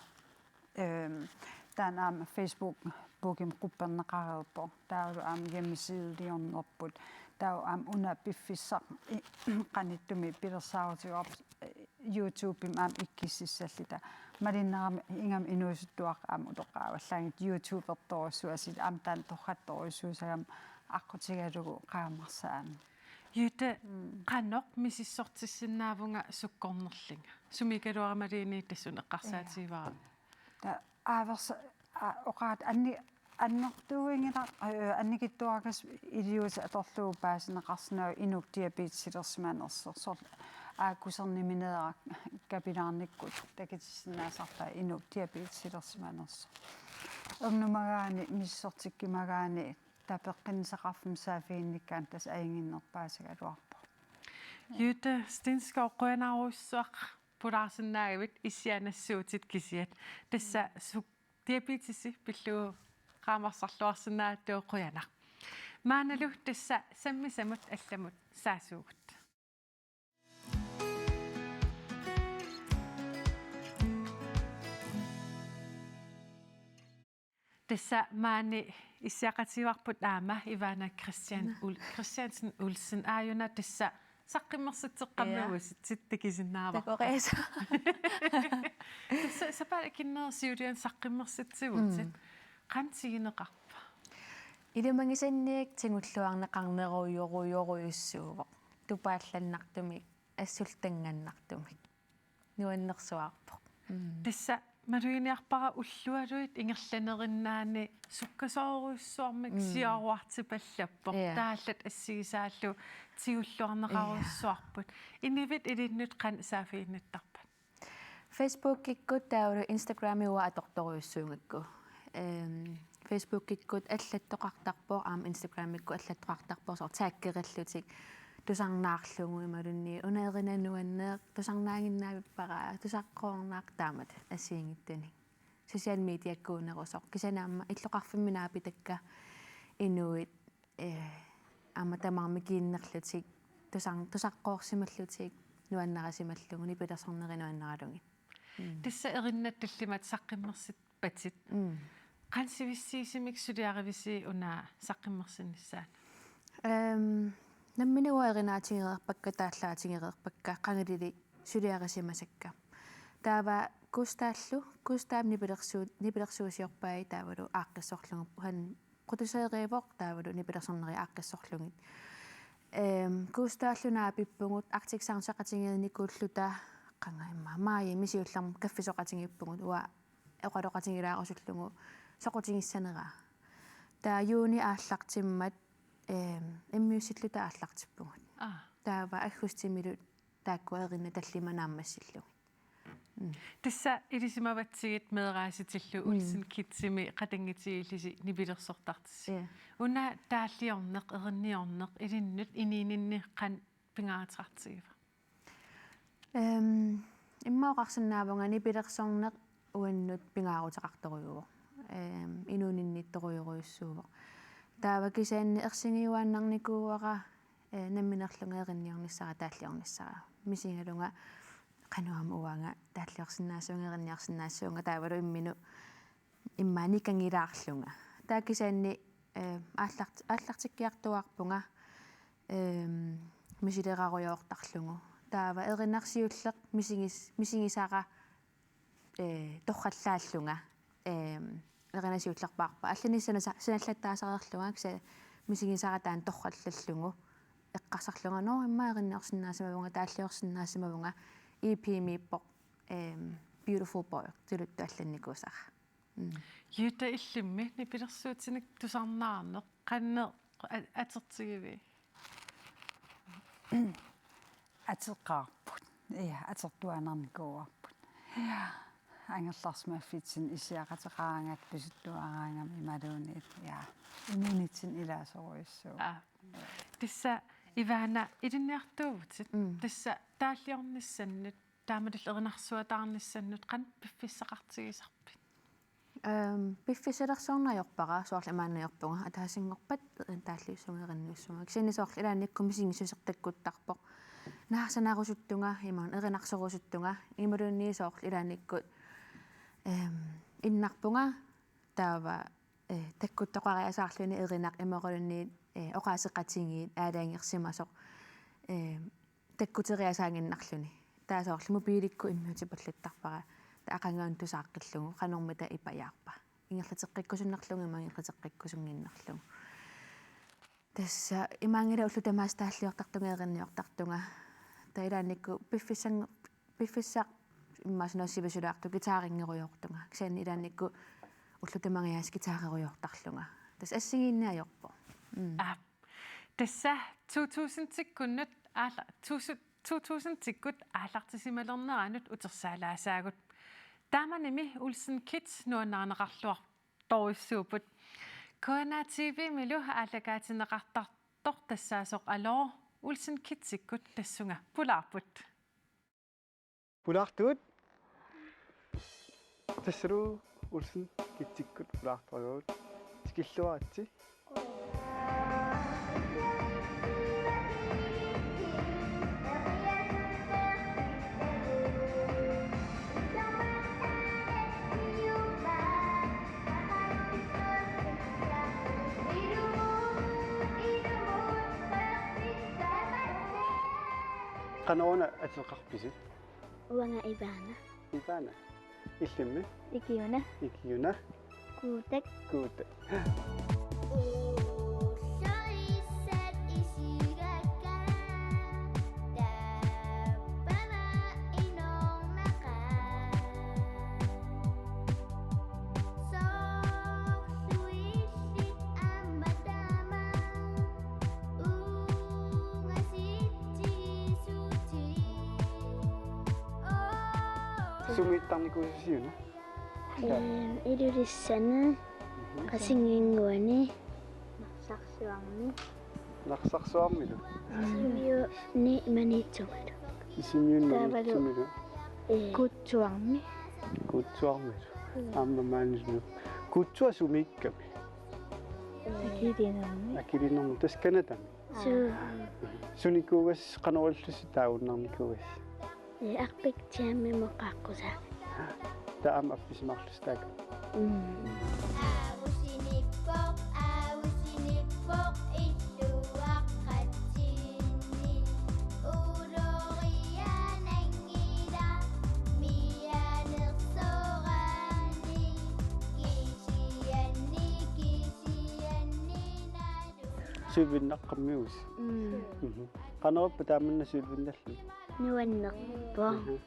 Øhm, taanna aamma Facebook-bugimi qupperneqareerpoq. Taavalu aamma hjemmesideliornerput. Taava aamma una piffissaq i-, qanittumi pilersaarutigaarput, øh, YouTubemi aamma ikkississalluta. Malinnaagami ingammik inuusuttuaqqat aamma utoqqaavallaanngitsut YouTubertorujussuuaat, aamma taanna torrattorujussuusagami aqqutigalugu Qaamarsaami. Jytte, mm, qanoq misissortissinnaavunga sukkornerlunga? Sumiikkaluaruma malunnarpoq tassunga eqqarsaatigivara. Ja. Ta-, aaversa-, a-, oqaat anni-, annertuunngilaq, øh, annikitsuarakasiit iliuuseq atorlugu paasineqarsinnaavoq inuk diabetesilersimanersoq. Soorlu aakkutserniminera kapilaarnikkut takutissinnaasarpaa inuk diabetesilersimanersoq. Ernumagaanni, misissortikkimagaanni, taava peqqinnissaqarfimmi saaffiginnikkaanni tassa ajunnginnerpaasigaluarpoq. Jytte Steenskov, qujanarujussuaq pulaarsinnaagavit, issianassuutit kisiat. Tassa suk-, diabetesi pillugu qaamarsarluarsinnaagatsigit qujanaq. Maannalu tassa sammisamut allamut saassuugut. Tassa maani issiaqatigivarput aamma Ivana Christian Ul-, Christiansen Olsen, aajuna tassa saqqummersitseqqammerusutsit. Ja. Takusinnaavarput. Takoreesa. Tassa sapaatip akunnera siuliani saqqummersitsivutit. Mm. Qanoq tiguneqarpa? Ilumagisannik tigulluarneqarnerujorujorujussuuvoq. Tupaallannartumik, assullu tanngaannartumik. Nuannersuarpoq. Mm. Tassa maluginiarpara ullualuit ingerlanerinnaanni sukkasoorujussuarmik, mm, siaruartipallappoq. Ja. Taallat assigisaallu tigulluarneqarujussuarput. Ja. Inuit ilinnut qanoq saaffiginnittarpat? Facebookikkut taavalu Instagramimi uanga atortorujussuugakku. Ehm, Facebookikkut allattoqartarpoq, aamma Instagramikkut allattoqartarpoq, soorlu taggerillutik tusarnaarlugu imaluunniit una erinaq nuanneq, tusarnaaginnaavippara, tusaqqoornaq, taamatut assigiinngitsunik. Social mediakkuunerusoq. Kisianni aamma illoqarfimmi naapitakka inuit, eh, aamma tamarmik kiinnerlutik, tusar-, tusaqqoorsimallutik, nuannarisimallugu, nipilersornerit nuannaralugit. Mm. Tassa erinnat tallimat saqqummersippatit. Mm. Qanoq sivissiisumik suliarivisi una saqqummersinnissaanut? Ehm, nammineq uanga erinaatigereerpakka, taallaatigereerpakka, qangalili suliarisimasakka. Taava Gustaallu, Gustap nipilersuu-, nipilersuusiorpai taavalu aaqqissorlugu, han qutuseerivoq taavalu nipilersornerit aaqqissorlugit. Ehm, Gustaallu naapippugut Arctic Sounds-eqatigiinnikuulluta qanga immaqa maajimi siullermik kaffisoqatigiippugut, uanga oqaloqatigilaarusullugu soqutigissaneraa. Taava juuni aallartimmat, ehm, immiussilluta aallartippugut. Aa. Taava aggustimilu taakku erinnat tallimat naammassillugit. Mm. Tassa ilisimavatsigit meeraasitillu, mm, Olsen Kidsimi qatanngutigillusi nipilersortartusi. Ja. Una taalliorneq, erinniorneq ilinnut inuuninni qanoq pingaaruteqartigiva? Ehm, immaqa oqarsinnaavunga nipilersorneq uannut pingaaruteqartorujuuvoq. Ehm, inuuninniittorujorujussuuvoq. Taava kisianni ersigiuaannarnikuuara, eh, nammineerlunga erinniornissara, taalliornissara. Misigalunga qanoq aamma uanga taalliorsinnaassuunga, erinniorsinnaassuunga, taavalu imminut immaqa nikangilaarlunga. Taava kisianni, eh, aallart-, aallartikkiartuaarpunga, ehm, misilerarujoortarlugu. Taava erinarsiulleq misigis-, misigisara, eh, torrallaallunga, ehm, erinarsiullerpaarpa. Allanik sana-, sanallattaasareerlunga, kisianni misigisara taanna torrallallugu. Eqqarsarlunga, nå, immaqa erinniorsinnaasimavunga, taalliorsinnaasimavunga, E P-miippoq, ehm, Beautiful Boy, tuluttut allannikuusara. Mm. Jytte, illimmi nipilersuutinik tusarnaarneq qanoq a-, atortigiviuk? Ateqaarput. Ja, atortuaannarnikuuarput. Ja. Angerlarsimaffitsinni issiaqateqaraangatta pisuttuaraangami imaluunniit. Ja. Inuunitsinni ilaasorujussuuvoq. Aa. Tassa Ivana, ilinniartuuvutit. Mm. Tassa taalliornissannut taamatullu erinarsuataarnissannut qanoq piffissaqartigisarpit? Ehm, piffissalersorneq ajorpara, soorlu imaannaajorpunga, ataasinngorpat taalliussuunga, erinniussuunga. Kisianni soorlu ilaannikkut misigissuseq takkuttarpoq. Naarsarnerusuttunga, imaluunniit erinarsorusuttunga, imaluunniit soorlu ilaannikkut, ehm, innarpunga, taava, eh, takkuttoqariasaarluni erinaq imaluunniit, eh, oqaaseqatigiit aalajangersimasoq, eh, takkuteriasaaginnarluni. Taava soorlu mobiilikkut immiutipallattarpara. Taava aqagu una tusaaqqillugu qanormita ipajaarpa. Ingerlateqqikkusunnarlugu imaluunniit ingerlateqqikkusunnginnarlugu. Tassa imaanngilaq ullut tamaasa taalliortartunga erinniortartunga. Taava ilaannikkut piffissaq, piffissaq immaqa suna sivisulaartoq guitarinngerujoortunga. Kisianni ilaannikkut ullut tamangajaasa guitarerujoortarlunga. Tassa assigiinneq ajorpoq. Mm. Aap. Tassa to tusind-ikkunnut aalla-, tusu-, to tusind-ikkut aallartisimalerneranut utersaalaasaagut. Taamanimi Olsen Kids nuannarineqarluartorujussuupput. K N R T V-milu aallakaatineqartartoq tassaasoq Aloo Olsen Kids-ikkut tassunga pulaarput. Pulaartugut. Tassalu Olsen Kids-ikkut pulaartorujuuvugut. Tikilluaritsi. Qanoruna ateqarpisi? Uanga Ivana. Ivana. Illimmi? Ikiuna. Ikiuna. Kuutak. Kuutak. Sumiittarnikuususi una? Ehm, Ilulissani, mhm, Qasigiannguani, Narsarsuarmi. Narsarsuarmilu? Sisimiuni Maniitsumi. Sisimiuni Taavalu Maniitsumilu? Eh. Kuutsuarmi. Kuutsuarmilu? Mm. Aamma maanilu. Kuutsua sumiikkami? Akilinermi. Akilinermi. Tassa Canadami? Suu. Sunikuugassi, qanoq ilillusi taagunnarnikuugassi? Ee, Arctic Gym-imut qaaqqusaagakku. Taava aamma appisimaarlusi taakku? Mm. Sølvinnaqqammiusi. Mm. Mhm. Qanorippa taamanna sølvinnallugu? Nuannerpoq. Mhm.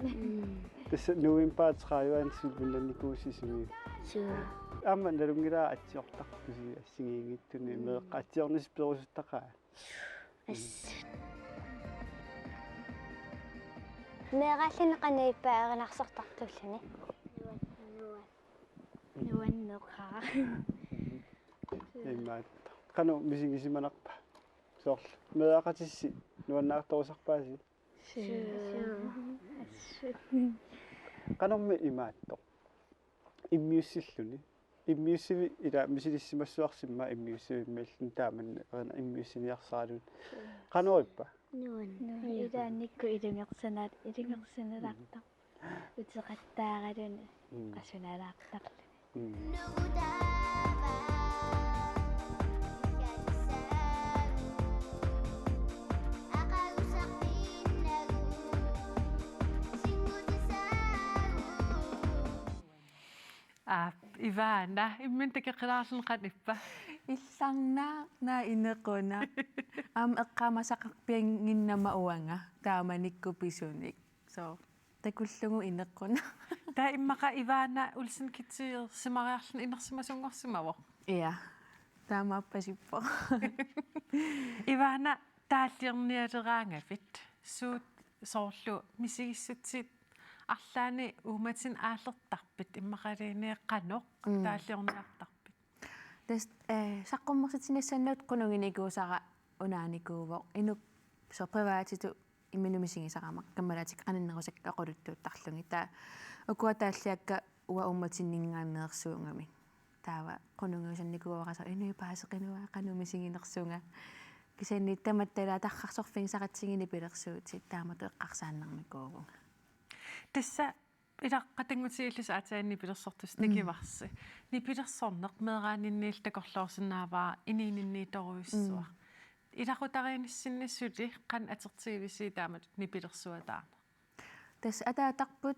Mm. Tassa novembarip tredive-anni sølvinnannikuusi isimiu. Suu. Aamma nalunngilara atsiortarpusi assigiinngitsuni, mm, meeqqat atsiornissaq perusuttaqaat. Assut. Meeraalluni qanoq ippa erinarsortartuulluni? Nuan-, nuan-, nuanneqaaq. Imaattoq. Qanoq misigisimanarpa? Soorlu meeraqatissi nuannaartorusarpaasi? Suu. Suu. Assut. Qanormi imaattoq? Immiussilluni. Immiussivit ila misilissimassuarsimma immiussivimmiilluni taamanna erina immiussiniarsaralugu. Qanorippa? Nuan. Nuan. Ilaannikkut ilungersunaa-, ilungersunalaartarpoq. Uteqattaaraluni. Mm. Qasunalaartarluni. Mm. Aap, Ivana, imminut takoqqulaarluni qanoq ippa? Illarnaaq, naak inequnaq. Aamma eqqaamasaqarpiannginnama uanga, taamanikkut pisunik. So, takullugu inequnaq. Taava immaqa Ivana Olsen Kids-ersimariarluni inersimasunngorsimavoq? Ja, taamaappasippoq. Ivana, taalliornialeraangavit. Suut soorlu misigissutsit arlaanni uummatinnut aallertarpit, immaqaluunniit qanoq, mm, taalliorniartarpit? Tassa, eh, saqqummersitsiniassannut qunuginikuusara unaanikuuvoq. Inuk soorlu privatitut imminut misigisarama, kammalaatikka qaninnerusakka oqaluttuuttarlugit. Taava ukua taalliakka uanga uummatinninngaanneersuugamik. Taava qunugiusannikuuara soorlu inuit paaseqinua qanoq misiginersunga. Kisianni tamatta ila tarrarsorfigisaqatigiinni nipilersuutit taamatut eqqarsaannarnikuuvunga. Tassa ilaqutanngutigillusi aatsaat nipilersortusi, mm, takuvarsi. Nipilersorneq meeraaninniillu takorloorsinnaavara inuuninniitorujussuaq. Mm. Ilaqutariinnissinni suli qanoq atortigivisiuk taamatut nipilersuataarneq? Tassa ataatarput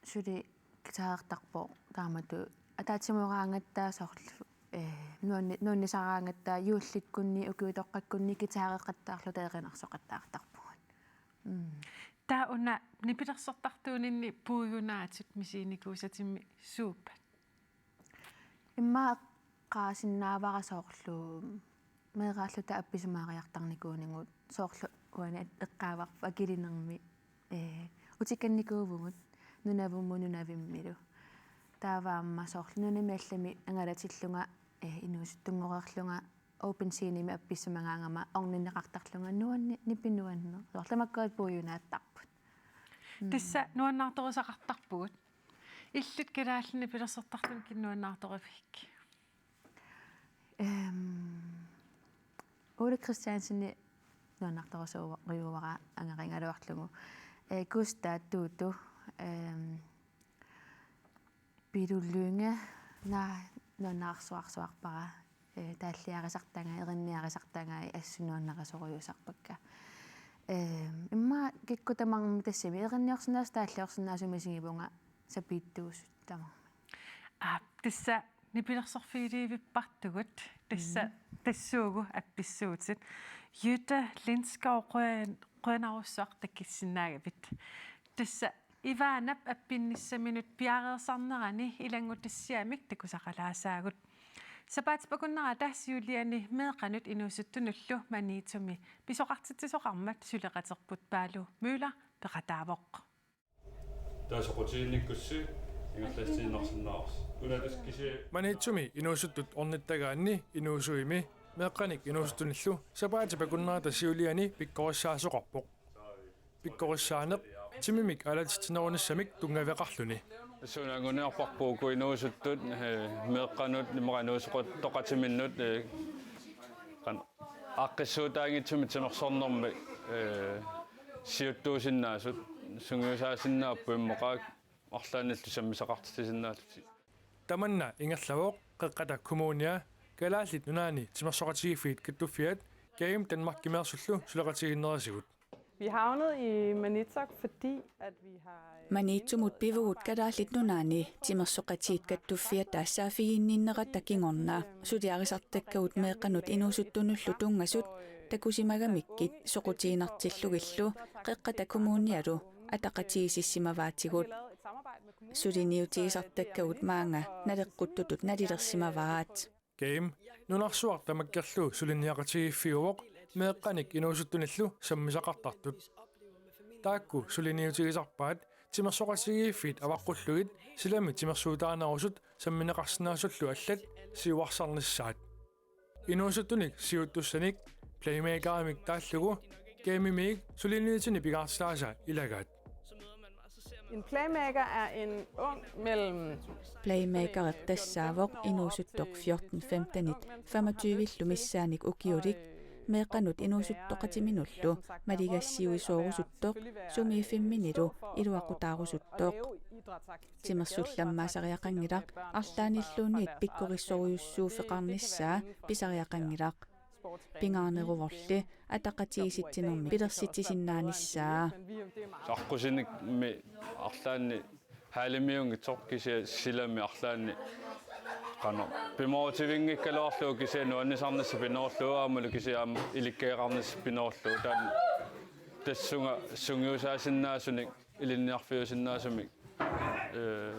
suli guitarertarpoq taamatut ataatsimooragatta soorlu, eh, nuanni-, nuannisaraangatta juullikkunni ukiutoqqakkunni guitareqattaarluta erinarsoqattaartarpugut. Mm. Taava una nipilersortartuuninni puiunaatut misiginikuusatimmi suuppat? Immaqa eqqaasinnaavara soorlu meeraalluta appisimaariartarnikuunigut soorlu uani eqqaavarput akilinermi, eh, utikannikuuvugut Nunavummut Nunavimmilu. Taava aamma soorlu nunami allami angalatillunga, eh, inuusuttunngoreerlunga open scenemi appissimagaangama orninneqartarlunga nuanni-, nipi nuanneq. Soorlu tamakkuat puiunaattarput. Mm. Tassa nuannaartorisaqartarpugut. Illit kalaallit nipilersortartunik nuannaartorivigit? Ehm, Ole Christiansen nuannaartorujussuuara angarigaluarlugu. Eh, Gusta Tutu, ehm, Piru Lynge, naa nuannaarsuarsuarpara, eh, taalliarisartagai, erinniarisartagai assut nuannarisorujussuusarpakka. Eh, immaqa kikkut tamarmik tassami erinniorsinnaasut taalliorsinnaasut misigivunga sapiittuusut tamarmik. Aa, tassa nipilersorfigiliivippartugut, tassa. Mm. Tassuugu appissuutit. Jytte Lindskov, qujan-, qujanarsuaq takkussinnaagavit. Tassa Ivanap appinnissaminut piareersarnerani ilanngutassiamik takusaqalaassaagut. Sapaatip akunnerata siuliani meeqqanut inuusuttunullu Maniitsumi pisoqartitsisoqarmat suleqaterput Paalo Møller peqataavoq. Taava soqutiginnikkussi ingerlassiinnarsinnaavarsi. Una tassa kisianni Maniitsumi inuusuttut ornittagaanni inuusuimi meeqqanik inuusuttunillu sapaatip akunnerata siuliani pikkorissaasoqarpoq. Pikkorissaaneq timimik aalatitsinerunissamik tunngaveqarluni. Tassuuna anguniarparput uku inuusuttut, eh, meeqqanut, immaqa inuusoqatiminnut, eh, qan-, aaqqissuutaanngitsumik timersornermi, eh, siuttuusinnaasut, sungiusaasinnaapput immaqa arlaannillu sammisaqartitsisinnaallutik. Tamanna ingerlavoq Qeqqata Kommunia, Kalaallit Nunaanni Timersoqatigiiffiit Kattuffiat, Game Danmarkimeersullu suleqatigiinnerisigut. Vi havnede i Maniitsoq, fordi at vi har, øh, Maniitsumut pivugut Kalaallit Nunaanni Timersoqatigiit Kattuffiata saaffiginninnerata kingorna suliarisartakkagut meeqqanut inuusuttunullu tunngasut takusimagamikkit soqutiginartillugillu Qeqqata Kommunialu ataqatigiissimavaatigut. Suliniutigisartakkagut maanga naleqquttutut nalilersimavaat. Game, nunarsuaq tamakkerlugu suliniaqatigiiffiuvoq meeqqanik inuusuttunillu sammisaqartartut. Taakku suliniutigisarpaat timersoqatigiiffiit avaqqullugit silami timersuutaanerusut sammineqarsinnaasullu allat siuarsarnissaat. Inuusuttunik siuttussanik playmakerimik taallugu Game-imiit suliniutini pingaartitaasa ilagaat. En playmaker er en ung mellem Playmaker tassaavoq inuusuttoq fjorten femtenit femogtyvillu missaannik ukiulik meeqqanut inuusuttoqatiminullu maligassiuisoorusuttoq sumiiffimminilu iluaqutaarusuttoq. Timersullammaasariaqanngilaq arlaannilluunniit pikkorissorujussuuffeqarnissaa pisariaqanngilaq. Pingaarneruvorli ataqatigiissitsinermi pilersitsisinnaanissaa. Aqqusinermi arlaanni haalimiunngitsoq kisianni silami arlaanni qanoq pimoorutivinngikkaluarlugu kisianni nuannisarnissaq pinoorlugu aammalu kisianni aamma ilikkagaqarnissaq pinoorlugu taanna tassunga sungiusaasinnaasunik ilinniarfiusinnaasumik, eh,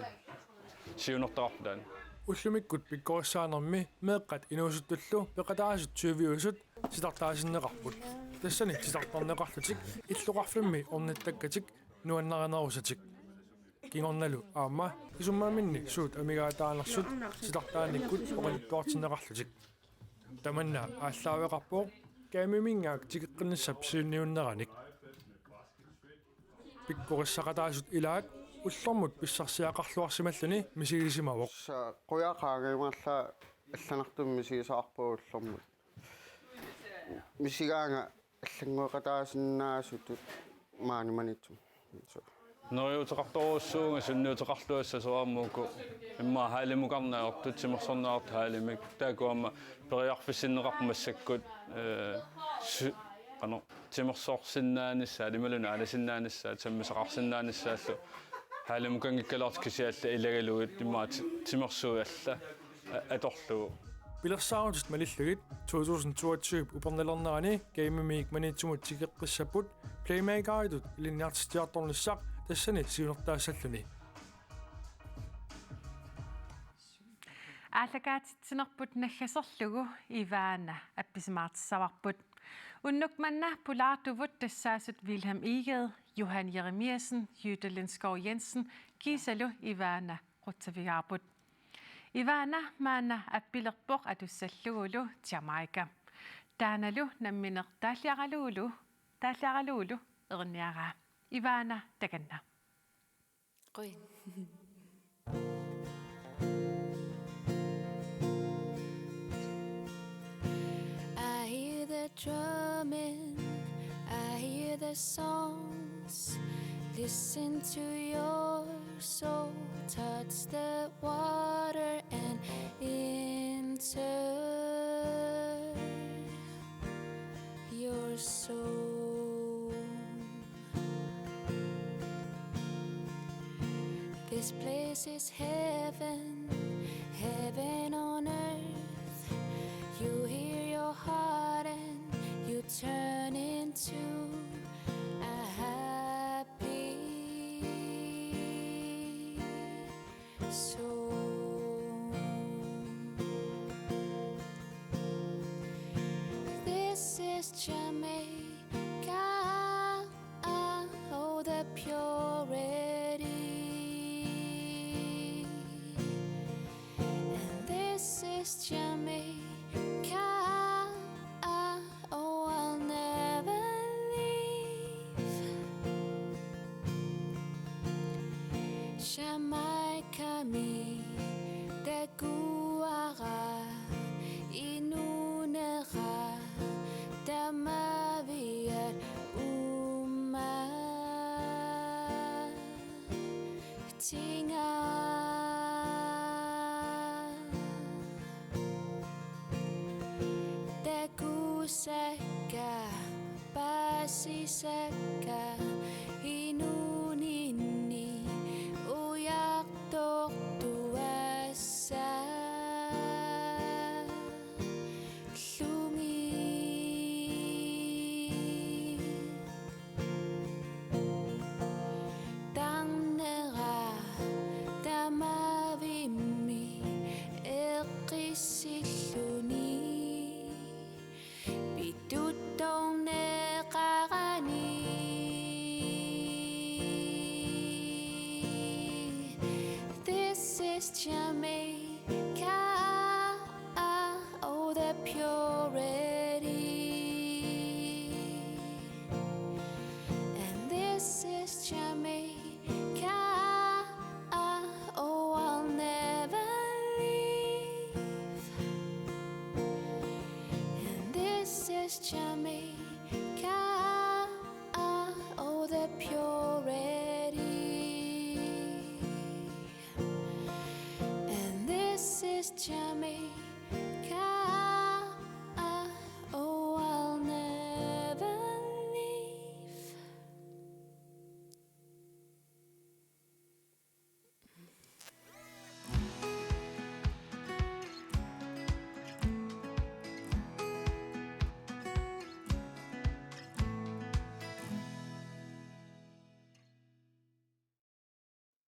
siunertaqarpoq taanna. Ullumikkut pikkorissaanermi meeqqat inuusuttullu peqataasut tyviusut titartaasinneqarput. Tassani titartarneqarlutik illoqarfimmi ornittakkatik nuannarinerusatik. Kingornalu aamma isummaminni suut amigaataanersut titartaanikkut oqaluttuartinneqarlutik. Tamanna aallaaveqarpoq Game-iminngaanniit tikeqqinnissap siunniunneranik. Pikkorissaqataasut ilaat ullormut pissarsiaqarluarsimalluni misigisimavoq. Tassa qujaqqaanga imaallaa allanartumik misigisaqarpunga ullormut. Misigaanga allanngueqataasinnaasutut maani Maniitsumi. So. Neriuuteqartorujussuuvunga sunniuteqarluassasooq aamma uku immaqa haalimukarneq ajortut timersorneqartut haalimik. Taakku aamma periarfissinneqarput massakkut, ee, sy-, qanoq timersorsinnaanissaat, imaluunniit aalasinnaanissaat, sammisaqarsinnaanissaallu. Haalimukanngikkaluartut kisianni ilagalugit immaqa ti-, timersuit alla a-, atorlugu. Pilersaarutit malillugit to tusind toogtyve upernalernerani Gamemiit Maniitsumut tikeqqissapput Playmakeritut ilinniartitsiartornissaq tassani siunertaassalluni. Aallakaatitsinerput naggaserlugu Ivana appisimaartissavarput. Unnuk manna pulaartuvut tassaasut Wilhelm Egede, Johan Jeremiassen, Jytte Lindskov Jensen kiisalu Ivana qutsavigaarput. Ivana maanna appilerpoq atussallugulu Jamaica. Taannalu nammineq taalliaralugulu, taalliaralugulu erinniaraa. Ivana, takanna. Qujan. I hear the drumming, I hear the songs. Listen to your soul, touch the water and enter your soul. This place is heaven, heaven on earth. You hear your heart and you turn into a happy soul. This is Jamaica, oh, the purity. And this is Jamaica, oh, I'll never leave. Jamaica-mi takuara, inunera tamaviat uummatinga. Takusakka, paasisakka, inuuninni ujartortuassallugit. Tarnera tamavimmi eqqissilluni pituttorneqarani. This is Jamaica, oh, the purity. And this is Jamaica, oh, I'll never leave. And this is Jamaica.